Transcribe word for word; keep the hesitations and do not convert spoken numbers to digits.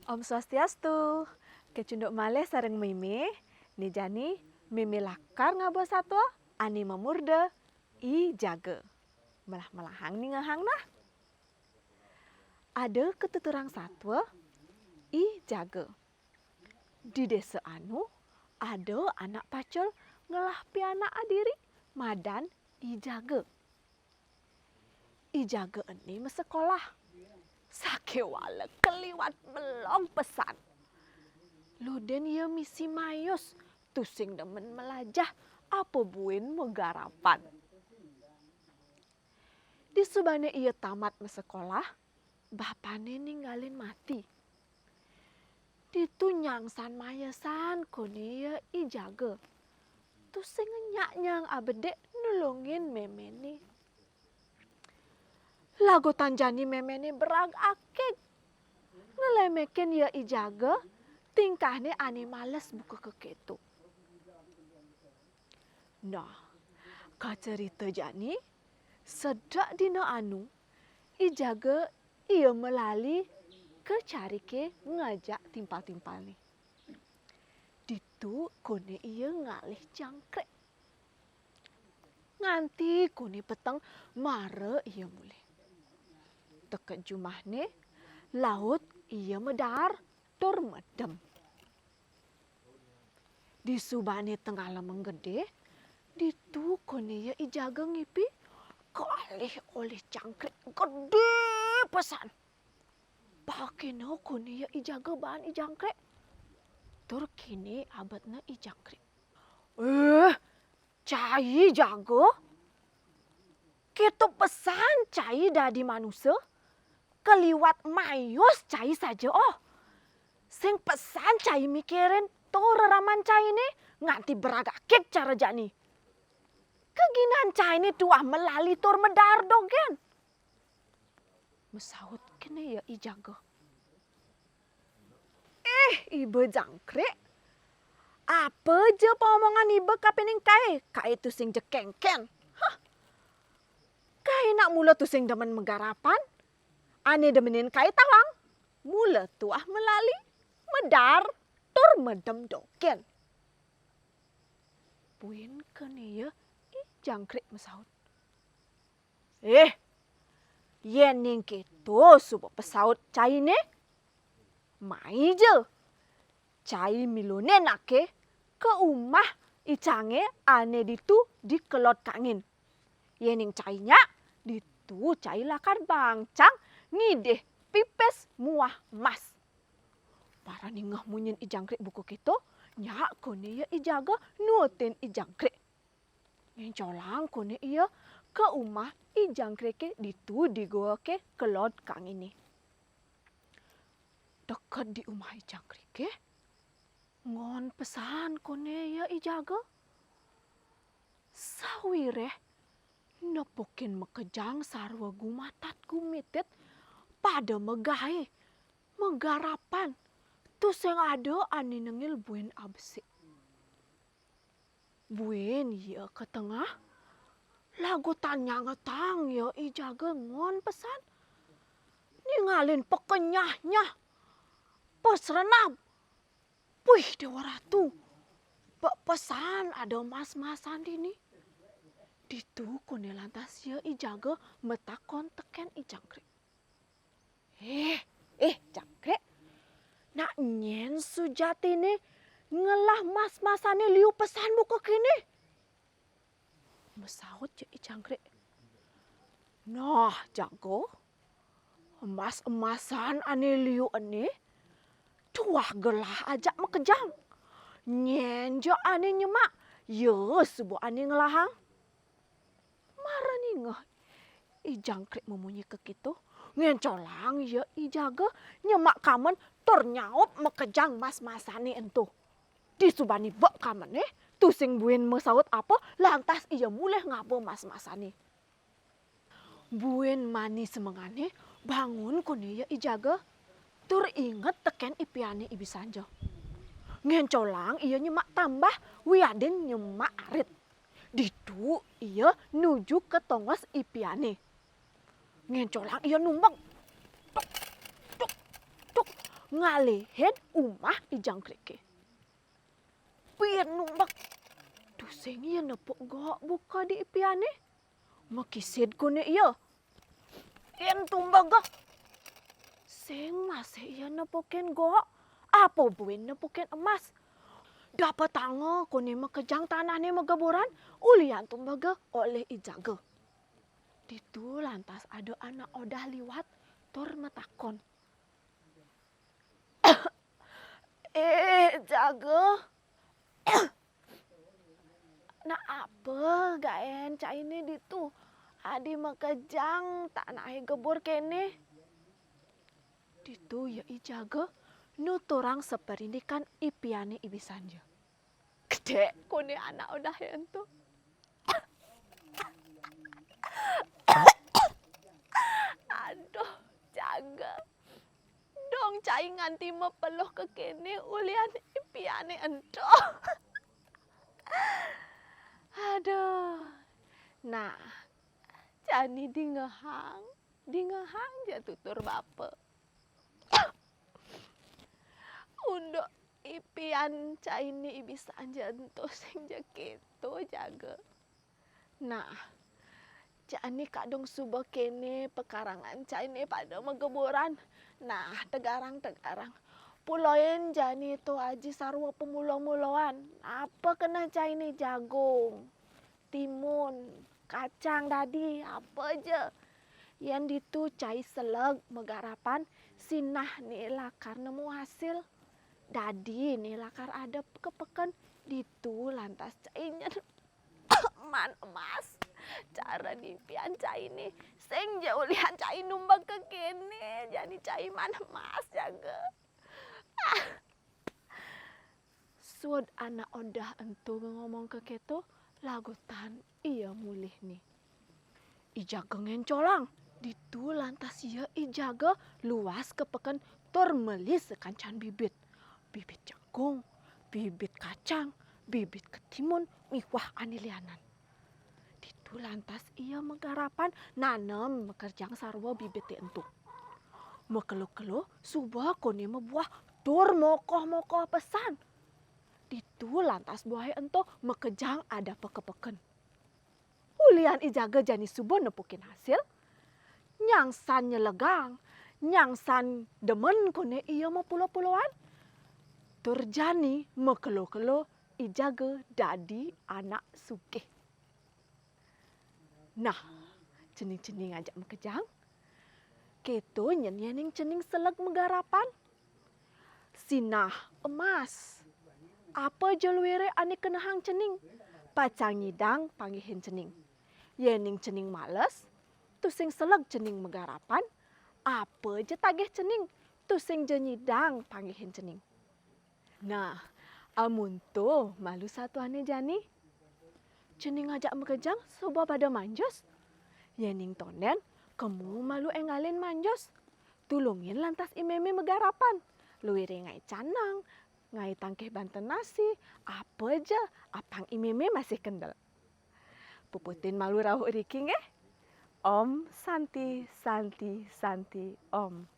Om Swastiastu. Kecunduk malih sareng Mémé, né jani Mémé lakar ngaba satua ané mamurda I Jaga. Melah-melahang ningehang nah. Ada katuturang satua I Jaga. Di désa anu ada anak pacul ngelah pianak adiri madan I Jaga. I Jaga ené masekolah. Sakéwala kaliwat belog pesan. Ludin ia misi mayus, tusing demen melajah apa buin magarapan. Disubané ia tamat masekolah, bapané ninggalin mati. Ditu nyangsan mayesan koné ia I Jaga. Tusing nyak nyang abedik nulungin méméné. Lagutan jani méméné berag akig. Ngelemekin ia I Jaga, tingkahné ané males buka kekéto. Nah, kacerita jani, sedek dina anu, I Jaga ia malali ka cariké ngajak timpal-timpalné. Ditu koné ia ngalih jangkrik. Nganti koné peteng mara ia mulih. Teka jumahné, laut ia madaar tur medem. Disubané tengah lemeng gedé, ditu koné ia I Jaga ngipi, kalih olih jangkrik gedé pesan. Pakéna koné ia I Jaga baan I Jangkrik. Tur kéné abetna I Jangkrik. "Eh, cai Jaga? Kéto pesan cai dadi manusa? Kaliwat mayus cai saja, oh. Sing pesan cai mikirin tur reraman cainé nganti berag akig cara jani. Kaginan cainé tuah malali tur madaar dogén." Masaut kéné ia I Jaga. "Eh, iba jangkrik. Apa ja paomongan iba kapining kai, kai tusing ja kéngkén. Hah. Kai nak mula tusing demen magarapan. Ané demenin kai tawang, mula tuah malali, madaar, tur medem dogén." Buin kéné ia I Jangkrik masaut. "Eh, yéning kéto suba pesaut cainé, mai ja. Cai milunin aké ka umah icangé ané ditu di Kelod Kangin. Yéning cai nyak, ditu cai lakar bangcang ngidih pipis muah mas." Mara ningeh munyin I Jangkrik buka kéto, nyak koné ia I Jaga nuutin I Jangkrik. Ngéncolang koné ia ka umah I Jangkriké ditu di goa ké Kelod Kanginé. Deket di umah I Jangkriké, ngon pesan koné ia I Jaga. Sawiréh nepukin makejang sarwa gumatat gumitit, pada magaé, magarapan, tusing ada ané nengil buin abesik. Buin ia ka tengah, lagutan nyangetang ia I Jaga ngon pesan. Ningalin pakenyah-nyah, pasrenam. Puih Déwa Ratu, bek pesan ada mas-masan dini. Ditu koné lantas ia I Jaga matakon tekén I Jangkrik. "Eh, eh, Jangkrik. Nak nyén sujatiné ngelah mas-masané liu pesan buka kéné?" Masaut ja I Jangkrik. "Nah, Jaga. Emas-emasan ané liu ené tuah gelah ajak makejang. Nyén ja ané nyemak, ia suba ané ngelahang." Mara ningeh I Jangkrik mamunyi kakéto, ngéncolang ia I Jaga nyemak kamen tur nyaup makejang mas-masané ento. Disubané bek kamené, tusing buin masaut apa, lantas ia mulih ngaba mas-masané. Buin mani semengané, bangun koné ia I Jaga, tur inget tekén I Piané I Bisanja. Ngéncolang ia nyemak tambah wiadin nyemak arit. Ditu ia nuju ka tongos I Piané. Ngéncolang ia numbeg. Tuk, tuk, tuk. ngalihin umah I Jangkrikih. Pian numbek. Tusing ia nepuk gok buka di ipianne. Makisid kone ia. Pian tumbek gok. Sing masih ia nepukin gok. Apa buin nepukin emas. Dapetanga kone makejang tanahne mageburan, ulian tumbega olih I Jaga. Ditu lantas ada anak odah liwat tur matakon. Eh, Jaga. Nah, apa gaen caine ditu? Adi makejang tanahe gebur kene. Ditu ia I Jaga nuturang saperindikan ipiane I Bisan ja. Gedek kone anak odahe ento. Aduh, Jaga. Dong cai nganti mapeluh kekene ulian ipiane ento. Aduh. Nah, jani dingehang, dingehang ja tutur bapa. Unduk ipian caine I Bisan ja ento sing ja keto, Jaga. Nah, jani kadung suba kene pekarangan caine pada mageburan. Nah, tegarang-tegarang. Pulain jani to aji sarwa pamula-mulaan. Apa keneh caine, jagung, timun, kacang dadi, apa ja. Yen ditu cai seleg magarapan, sinah ne lakar nemu hasil. Dadi ne lakar ada ka peken, ditu lantas cai nyen man emas. Cara dipian caine, sing ja ulihan cai numbek kekene, jani cai man emas, Jaga. Suud anak odah ento ngomong keketo, lagutan ia mulihne. I Jaga ngencolang. Ditu lantas ia I Jaga luas ka peken tur meli sakancan bibit. Bibit jagung, bibit kacang, bibit ketimun, miwah ane lianan. Ditu lantas ia magarapan nanem makejang sarwa bibite ento. Makelo-kelo suba kone mabuah tur mokoh-mokoh pesan. Ditu lantas buahe ento makejang adapa ka peken. Ulian I Jaga jani suba nepukin hasil, nyangsan nyelegang, nyangsan demen kone ia mapula-pulaan. Tur jani makelo-kelo I Jaga dadi anak sugih. Nah, cening-cening ajak makejang. Keto nyen yening cening seleg magarapan. Sinah emas. Apa ja luire ane kenehang cening, pacang nyidang panggihin cening. Yening cening males, tusing seleg cening magarapan, apa ja tagih cening, tusing ja nyidang panggihin cening. Nah, amun to malu satuane jani. Cening ajak makejang suba pada manjus. Yening tonden, kema malu enggalin manjus. Tulungin lantas I Meme magarapan. Luire ngae canang, ngae tangkih banten nasi, apa ja, apang I Meme masih kendel. Puputin malu rauh iriki nggih. Om Santi, Santi, Santi, Om.